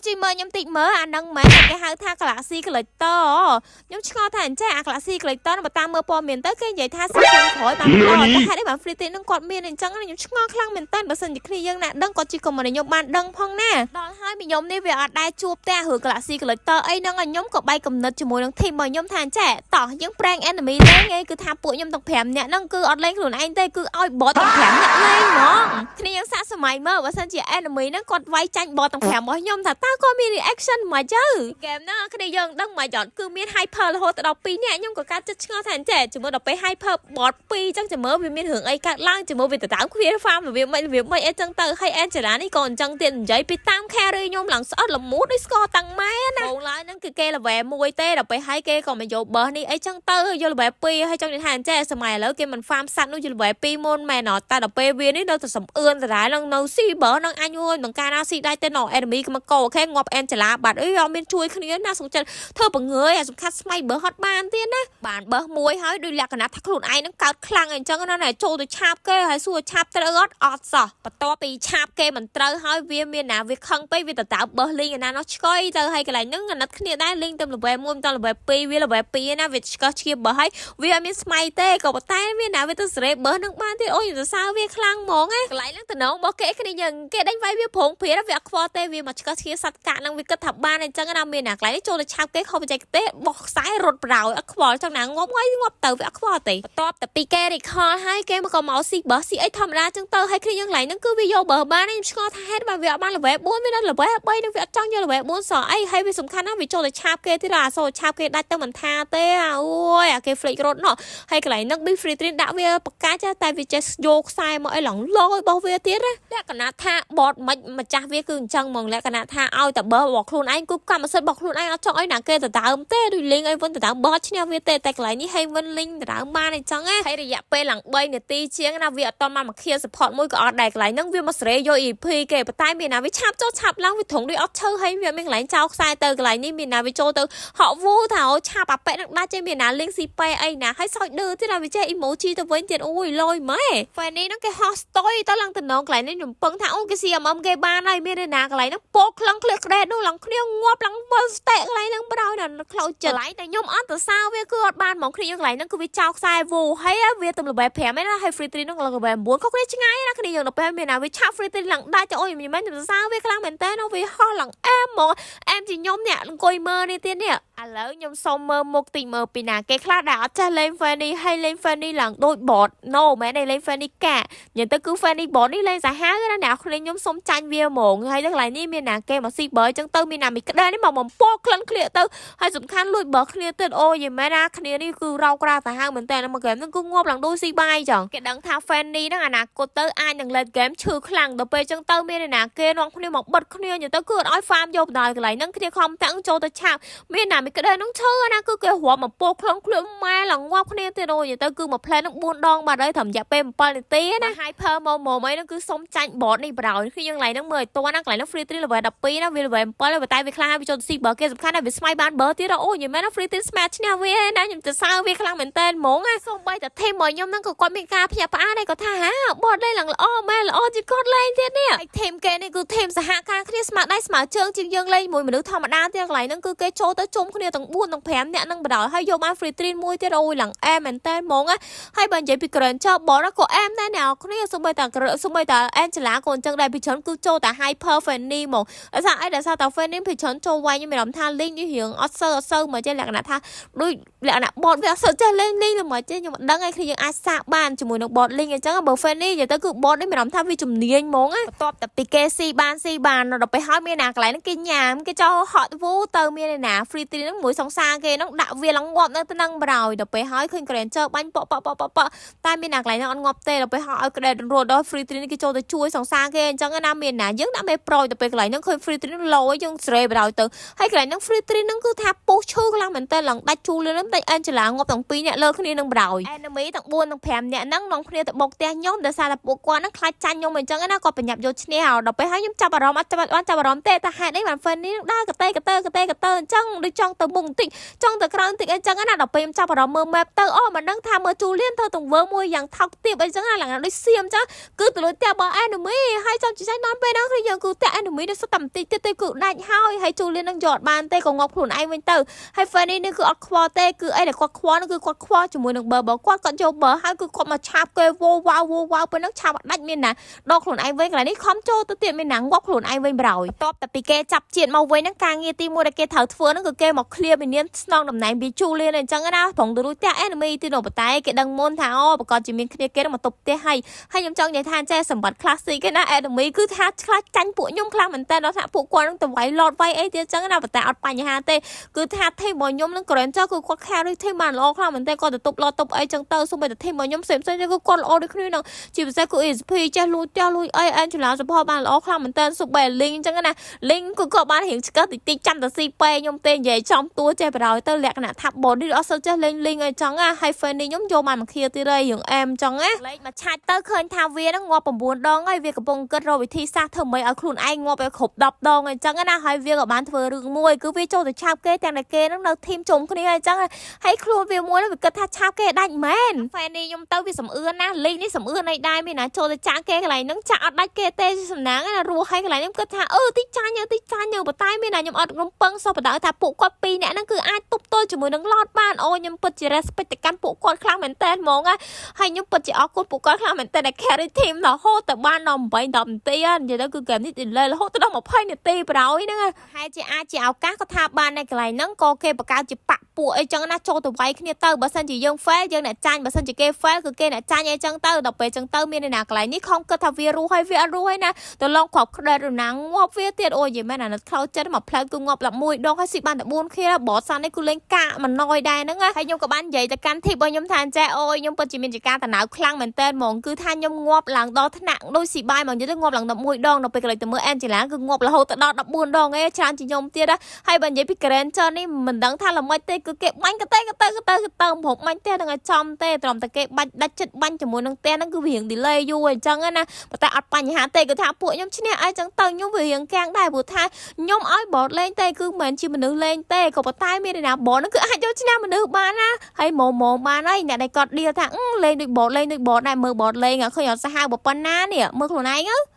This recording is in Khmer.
ជួយមើលខ្ញុំតិចមើលអាហ្នឹងមែនគេហៅថា Galaxy Collector ខ្ញុំឆ្ងល់ថាអញ្ចឹងអា Galaxy Collector បើតាមមើលព័ត៌មានទៅគេនិយាយថា season ក្រោយបានបន្តតែហេតុអីបាន Free នឹងគាត់មានអញ្ចឹងខ្ញុំឆ្ងល់ខ្លាំងមែនតើបើសិនជាគ្នាយើងណាដឹងគាត់ជា comment ឲ្យខ្ញុំបានដឹងផងណាដល់ហើយមីខ្ញុំនេះវាអត់ដែរជួបទេរឿង Galaxy Collector អីហ្នឹងខ្ញុំក៏បែកកំណត់ជាមួយនឹង team របស់ខ្ញុំថាអញ្ចេះតោះយើង prank enemy លេងឯងគឺថាពួកខ្ញុំទាំង5នាក់ហ្នឹងគឺអត់លេងខ្លួនឯងទេគឺឲ្យ bot ទាំង5នាក់លេងហ្មងគ្នាយើងសាកសម័យមើលបើសិនជា enemy ហ្នឹងគាត់វាយចាញ់ bot ទាំង5របស់ខ្ញុំថាតើគាត់មាន reaction មកទៅហ្គេមហ្នឹងគ្នាយើងដឹងមកចត់គឺមាន hyper រហូតដល់2នាក់ខ្ញុំក៏កើតចិត្តឆ្ងល់ថាអញ្ចេះជាមួយដល់ពេល hyper bot 2អញ្ចឹងចាំមើលវាមានរឿងអីកើតឡើងចាំមើលវាទៅតាម clear farm របៀបម៉េចរបៀបម៉េចអីចឹងទៅហើយ Angela នេះក៏អញ្ចឹងទៀតនិយាយពីតាម carry ខ្ញុំឡើងស្អិតល្មួតដូចស្ករតាំងម៉ែណាបងឡើយហ្នឹងគឺគេ level 1ទេដល់ពេលហើយគេក៏មកយក buff នេះអីចឹងទៅយក level 2ហើយចង់និយាយថាអញ្ចេះសម័យឥឡូវគេមិន farm សัตว์នោះយក level 2មុនមែនអត់តែដល់ពេលវានេះនៅតែសំអឿនដដែលនឹងនៅស៊ីបើនឹងអញអើយមិនការណាស៊ីដែរទេណ enemy ក៏មកកអូខេងាប់ Angela បាត់អីអត់មានជួយគ្នាណាសុខចិត្តធ្វើបង្ើយអាសំខាន់ស្មៃបើហត់បានទៀតណាបានបើមួយហើយដោយលក្ខណៈថាខ្លួនឯងនឹងកើតខ្លាំងអញ្ចឹងណាចូលទៅឆាបគេហើយសួរឆាបត្រូវអត់អត់សោះបន្ទាប់ពីឆាបគេមិនត្រូវហើយវាមានណាវាខឹងពេកវាទៅតើបើលីងឯណានោះឆ្កយទៅហើយកន្លែងហ្នឹងអាណិតគ្នាដែរលីងទៅ level 1មិនដល់ level 2វា level 2ណាវាឆ្កឹះឈៀបបើហើយវាអត់មានស្មៃទេក៏ប៉ុន្តែមានណាវាទៅសេរីបើនឹងបានទៀតអូយសរសើរវាខ្លាំងហ្មងណាកន្លែងហ្នឹងតំណងរបស់គេគ្នាយើងគេដេញវាយវាប្រងព្រាវាអត់ខ្វល់ទេវាមកឆ្កឹះឈៀសัตว์កាក់ហ្នឹងវាគិតថាបានអញ្ចឹងណាមានណាកន្លែងនេះចូលទៅឆាបគេខុសបច្ចេកទេសបោះខ្សែរត់ប្រោយអត់ខ្វល់ចង់ណាងាប់ងាយងាប់ទៅវាអត់ខ្វល់ទេបន្ទាប់តែពីគេ recall ហើយគេមកក៏មកស៊ីបើស៊ីអីធម្មតាចឹងទៅហើយគ្នាយើងកន្លែងហ្នឹងគឺវាយកបើបានខ្ញុំឆ្ងល់ថាហេតុបើវាអត់បាន level 4វានៅ level 3នឹងវាអត់ចង់យក level 4សអីហើយវាសំខាន់ណាស់វាចូលទៅឆាបគេទៀតអាសូរឆាបគេដាច់ទៅមិនថាទេអូយអាគេ flick រត់ណោះហើយកន្លែងហ្នឹង be free train ដាក់វាបកាច់តែវាចេះយកខ្សែមកអីឡើងលយរបស់វាទៀតណាលក្ខណៈថា bot មិនម្ចាស់វាគឺអញ្ចឹងហ្មងលក្ខណៈថាឲ្យតែបើរបស់ខ្លួនឯងគឺកម្មសិទ្ធិរបស់ខ្លួនឯងអត់ចង់ឲ្យណាគេទៅដើមទេដូចលេងឲ្យវិនទៅដើមបើឈ្នះវាទេតែកន្លែងនេះឲ្យវិនលេងទៅដើមបានអញ្ចឹងណាហើយរយៈពេលឡើង3នាទីជាងណាវាអត់តមកមកខៀ support មួយក៏អត់ដែរកន្លែងហ្នឹងវាមកសេរីយក EP គេប៉ុន្តែមានណាវាឆាប់ចុះឆាប់ឡើងវាត្រង់ដូចអត់ឈើហើយវាមានកន្លែងចោលខ្សែទៅកន្លែងនេះមានណាវាចូលទៅហក់វូថាអូឆាប់អាប៉ែនឹងដាច់ចេះមានណាលេងស៊ីប៉ែអីណាហើយសោចឌឺទៀតណាវាចេះ emoji ទៅវិញទៀតអូយលយម៉ែ Fanny ហ្នឹងគេហោះស្តុយទៅឡើងតំណងកន្លែងនេះខ្ញុំពឹងថាអូគេស៊ី MM គេបានហើយមានណាកន្លែងហ្នឹងពោក្លឹងក្លៀកក្ដេតនោះឡើងគ្នាងាប់ឡើងវិលស្តេកកន្លែងហ្នឹងប្រោយណាខ្លោចចិត្តកន្លែងតែខ្ញុំអត់ទៅសើវាគឺអត់បានហ្មងគ្នាយើងកន្លែងហ្នឹងគឺវាចោលខ្សែវូហើយវាទៅ level 5ឯណាហើយ free 3ហ្នឹង level 9ខុសគ្នាឆ្ងាយណាគ្នាយើងដល់ពេលមានណាវាឆាប់ free 3ឡើងដាច់ទៅអូយមិនមែនខ្ញុំសរសើរវាខ្លាំងមែនតើវាហោះឡើងអែមហ្មងអែមជាខ្ញុំអ្នកអង្គុយមើលនេះទៀតនេះឥឡូវខ្ញុំសុំមើលមុខតិចមើលពីណាគេខ្លះដែលអត់ចេះលេង Fanny ហើយលេង Fanny ឡើងដូច bot no មែនទេលេង Fanny កានិយាយទៅគឺ Fanny bot នេះលេងសាហាវណាអ្នកគ្នាខ្ញុំសុំចាញ់វាហ្មងហើយកន្លែងនេះមានណាគេមកស៊ីបើអញ្ចឹងទៅមានណាមីក្តៅនេះមកបំពោក្លិនក្លៀកទៅហើយសំខាន់លួចបើគ្នាទៀតអូយមែនណាគ្នានេះគឺរោក្រាសាហាវមែនតើមកហ្គេមហ្នឹងគឺងាប់ឡើងដូចស៊ីបាយចឹងគេដឹងថា Fanny ហ្នឹងអនាគតទៅអាចនឹង late game ឈឺខ្លាំងដល់ពេលចឹងទៅមានណាគេនាំគ្នាមកបិទគ្នានិយាយទៅគឺអត់ឲ្យ farm យកបណ្ដោយកន្លែងហ្នឹងគ្នាខំតាំងចូលទៅឆាបមានណាមីក្តៅហ្នឹងឈឺណាគឺគេរាប់មកពោក្លងក្លៀកម៉ែឡើងងាប់គ្នាទៀតអូយនិយាយទៅគឺមួយផ្លែហ្នឹង4ដងបាត់ហើយត្រឹមរយៈពេល7នាទីណា hyper មកមកអីហ្នឹងគឺសុំចាញ់ bot នេះប្រោយគឺយើងកន្លែងហ្នឹងមើលឲ្យតណាកន្លែងហ្នឹង free 3 level 12ណាវា level 7តែវាខ្លាំងហើយវាចូលទៅស៊ីបើគេសំខាន់ណាវាស្មៃបានបើទៀតអូយនិយាយមែនណា free 3 smart ឈ្នះវាណាខ្ញុំទៅសើវាខ្លាំងមែនតើហ្មងណាសូម្បីតែ team របស់ខ្ញុំហ្នឹងក៏គាត់មានការភ្ញាក់ផ្អើលដែរគាត់ថាហា bot លេងឡើងល្អមែនល្អជាងគាត់លេងទៀតនេះហើយ team គេនេះគឺ team សហការគ្នាស្មើដៃស្មើជើងជាងយើងលេងមួយមនុស្សធម្មតាទៀតកន្លែងហ្នឹងគឺគេចូលទៅជុំគ្នាទាំង4ទាំង5នាក់ហ្នឹងបណ្ដោយហើយយកបាន free 3មួយទៀតអូយឡើងអែមមែនតើហ្មងណាហើយបើនិយាយពី Granger បក៏អែមដែរអ្នកគ្នាសូម្បីតែសូម្បីតែ Angela ក៏អញ្ចឹងដែរពីច្រើនគឺចូលតែ Hyper Fanny ហ្មងដោយសារអីដោយសារតែ Fanny ពីច្រើនចូលវាយខ្ញុំមានអារម្មណ៍ថាលេងនេះរៀងអត់សូវអត់សូវមកចេះលក្ខណៈថាដូចលក្ខណៈ bot វាអត់សូវចេះលេងលេងមកចេះខ្ញុំមិនដឹងឯងគ្នាយើងអាចសាកបានជាមួយនឹង bot លេងអញ្ចឹងបើ Fanny និយាយទៅគឺ bot នេះមានអារម្មណ៍ថាវាជំនាញហ្មងណាបន្ទាប់តែពីគេស៊ីបានស៊ីបានដល់ពេលហើយមានណាកន្លែងហ្នឹងគេញ៉ាំគេចោលហត់វូទៅមានណា free 3ហ្នឹងមួយសង្សារគេហ្នឹងដាក់វាឡើងងាប់នៅទៅនឹងប្រោយដល់ពេលហើយឃើញ Granger បាញ់ប៉ក់ប៉ក់ប៉ក់ប៉ក់តែមានណាកន្លែងហ្នឹងអត់ងាប់ទេដល់ពេលហើយឲ្យក្តេតរត់ដល់ free 3នេះគេចូលទៅជួយសង្សារគេអញ្ចឹងណាមានណាយើងដាក់មេប្រូយដល់ពេលកន្លែងហ្នឹងឃើញ free 3ហ្នឹងលោយើងស្រេបដល់ទៅហើយកន្លែងហ្នឹង free 3ហ្នឹងគឺថាពុះឈឺខ្លាំងមែនតើឡើងដាច់ជូលហ្នឹងដាច់ Angela ងាប់ទាំងពីរអ្នកលើគ្នានឹងប្រោយ enemy ទាំង4ទាំង5អ្នកហ្នឹងនាំគ្នាទៅបុកផ្ទះខ្ញុំដោយសារតែពួកគាត់ហ្នឹងខ្លាចចាញ់ខ្ញុំអញ្ចឹងណាគាត់ប្រញាប់យកឈ្នះដល់ពេលហើយខ្ញុំចាប់អារម្មណ៍អត់ចាប់បានចាប់អារម្មណ៍ទេ តែហេតុអីបាន Fanny នឹងដើរកតេកតើកតេកតើអញ្ចឹងដូចចង់ទៅមុខបន្តិចចង់ទៅក្រោយបន្តិចអីចឹងណាដល់ពេលខ្ញុំចាប់អារម្មណ៍មើល map ទៅអូមិនដឹងថាមើល Julian ធ្វើទង្វើមួយយ៉ាងថោកទាបអីចឹងណាឡើងដូចសៀមចឹងគឺទៅលួចផ្ទះរបស់ enemy ហើយចាំជីចាញ់ដល់ពេលហ្នឹងគឺយើងគឺផ្ទះ enemy នេះសុទ្ធតែបន្តិចទៀតទេគឺដាច់ហើយហើយ Julian នឹងយកអត់បានទេក៏ងាប់ខ្លួនឯងវិញទៅហើយ Fanny នេះគឺអត់ខ្វល់ទេគឺអីដែលគាត់ខ្វល់នោះគឺគាត់ខ្វល់ជាមួយនឹងបើរបស់គាត់គាត់យកបើហើយគឺគាត់មកឆាបគេវ៉ូវ៉ាវវ៉ូវ៉ាវប៉ុណ្ណឹងឆាបអត់ដាច់មានណាដកខ្លួនឯងវិញកន្លែងនេះខំចូលទៅទៀតមានណាងាប់ខ្លួនឯងវិញប្រយបន្ទាប់តែពីគេចាប់ជាតិមកវិញហ្នឹងការងារទីមួយដែលគេត្រូវធ្វើហ្នឹងគឺគេមក clear minion ស្នងតំណែងពី Julian អញ្ចឹងណាប្រងទៅរួចផ្ទះ enemy ទីនោះប៉ុន្តែគេដឹងមុនថាអូប្រកាសជាមានគ្នាគេមកទប់ផ្ទះហើយហើយខ្ញុំចង់និយាយថាចេះសម្បត្តិ classic គេណា enemy គឺថាឆ្លាស់ចាញ់ពួកខ្ញុំខ្លាំងមែនតើដល់ថាពួកគាត់នឹងទៅវាយ lord វាយអីទៀតអញ្ចឹងណាប៉ុន្តែអត់បញ្ហាទេគឺថា team របស់ខ្ញុំនឹង Granger គឺគាត់ carry team បានល្អខ្លាំងមែនតើគាត់ទៅទប់ lord ទប់អីចឹងទៅសូម្បីតែ team របស់ខ្ញុំផ្សេងផ្សេងៗគឺគាត់ល្អដូចគ្នានឹងជាពិសេសគឺ ESP ចេះលួចផ្ទះលួចអី Angela support បានល្អខ្លាំងមែនតើសូម្បី Ling អញ្ចឹងណា Ling គឺគាត់បានរៀងឆ្កឹះតិចតិចចាំតែស៊ីពេខ្ញុំទេនិយាយចំតួចេះបរោយទៅលក្ខណៈថា body អត់សូវចេះលេង Ling អីចឹងណាហើយ Fanny ខ្ញុំយកបានមួយខៀទៀតហើយរឿងអែមចឹងណាលេខមកឆាច់ទៅឃើញថាវានឹងងាប់9ដងហើយវាកំពុងគិតរកវិធីសាស្ត្រធ្វើម៉េចឲ្យខ្លួនឯងងាប់ឲ្យគ្រប់10ដងអញ្ចឹងណាហើយវាក៏បានធ្វើរឿងមួយគឺវាចូលទៅឆាបគេទាំងតែគេនឹងនៅ team ជុំគ្នាអញ្ចឹងហើយខ្លួនវាមួយនឹងវាគិតថាឆាបគេដាច់មែន Fanny ខ្ញុំទៅវាសំអឿនណាលេខនេះសំអឿនអីដែរមានណាចូលទៅចាក់គេកន្លែងហ្នឹងចាក់អត់ដាច់គេទេសំណាងណារស់ហើយកន្លែងហ្នឹងគិតថាអឺតិចចាញ់តិចចាញ់ប៉ុន្តែមានណាខ្ញុំអត់រំពឹងសោះបណ្ដោយថាពួកគាត់ពីរនាក់ហ្នឹងគឺអាចទប់ទល់ជាមួយនឹង Lord បានអូខ្ញុំពិតជា respect ទៅកាន់ពួកគាត់ខ្លាំងមែនតើហ្មងណាហើយខ្ញុំពិតជាអរគុណពួកគាត់ខ្លាំងមែនតើដែល carry team រហូតទៅបានដល់8 10នាទីនិយាយទៅគឺ game នេះ delay រហូតទៅដល់20នាទីប្រោយហ្នឹងហើយជាអាចជាឱកាសក៏ថាបាននៅកន្លែងហ្នឹងក៏គេបង្កើតជាបាក់ពួកអីចឹងណាចូលទៅវាយគ្នាទៅបើសិនជាយើង fail យើងអ្នកចាញ់បើសិនជាគេ fail គឺគេអ្នកចាញ់អីចឹងទៅដល់ពេលចឹងទៅមានអ្នកណាកន្លែងនេះខំគិតថាវារស់ហើយវាអត់រស់ហើយណាទៅឡងគ្រាប់ក្ដេតរណាងាប់វាទៀតអូយនិយាយមែនអាណិតខ្លោចចិត្តមកផ្លែគឺងាប់11ដងហើយស៊ីបានតែ4ខៀបតសាននេះគឺលេងកាកមិនណយដែរហ្នឹងហើយខ្ញុំក៏បាននិយាយទៅកាន់ធីបរបស់ខ្ញុំថាចេះអូយខ្ញុំពិតជាមានជាការតំណៅខ្លាំងមែនតើហ្មងគឺថាខ្ញុំងាប់ឡើងដល់ថ្នាក់ដូចស៊ីបាយហ្មងនិយាយទៅងាប់ឡើង11ដងដល់ពេលកន្លែងទៅមើល Angela គឺងាប់រហូតទៅដល់14ដងឯងច្រើនជាងខ្ញុំទៀតហើយបើនិយាយពី Granger នេះមិនដឹងថាល្មិចទេគឺគេបាញ់កតេកតេកតេកតើប្រហុកបាញ់ផ្ទះនឹងឲ្យចំទេត្រឹមតែគេបាច់ដាច់ចិត្តបាញ់ជាមួយនឹងផ្ទះហ្នឹងគឺវារៀង delay យូរអញ្ចឹងណាប៉ុន្តែអត់បញ្ហាទេគឺថាពួកខ្ញុំឈ្នះអីចឹងទៅខ្ញុំវារៀងកាំងដែរព្រោះថាខ្ញុំឲ្យ bot លេងទេគឺមិនមែនជាមនុស្សលេងទេក៏ប៉ុន្តែមាននរណា bot ហ្នឹងគឺអាចយកឈ្នះមនុស្សបានណាហើយម៉មមបានហើយអ្នកដែលគាត់ដៀលថាលេងដូច bot លេងដូច bot ដែរមើល bot លេងឃើញអត់សាហាវប៉ុណ្ណានេះមើលខ្លួនឯងទៅ។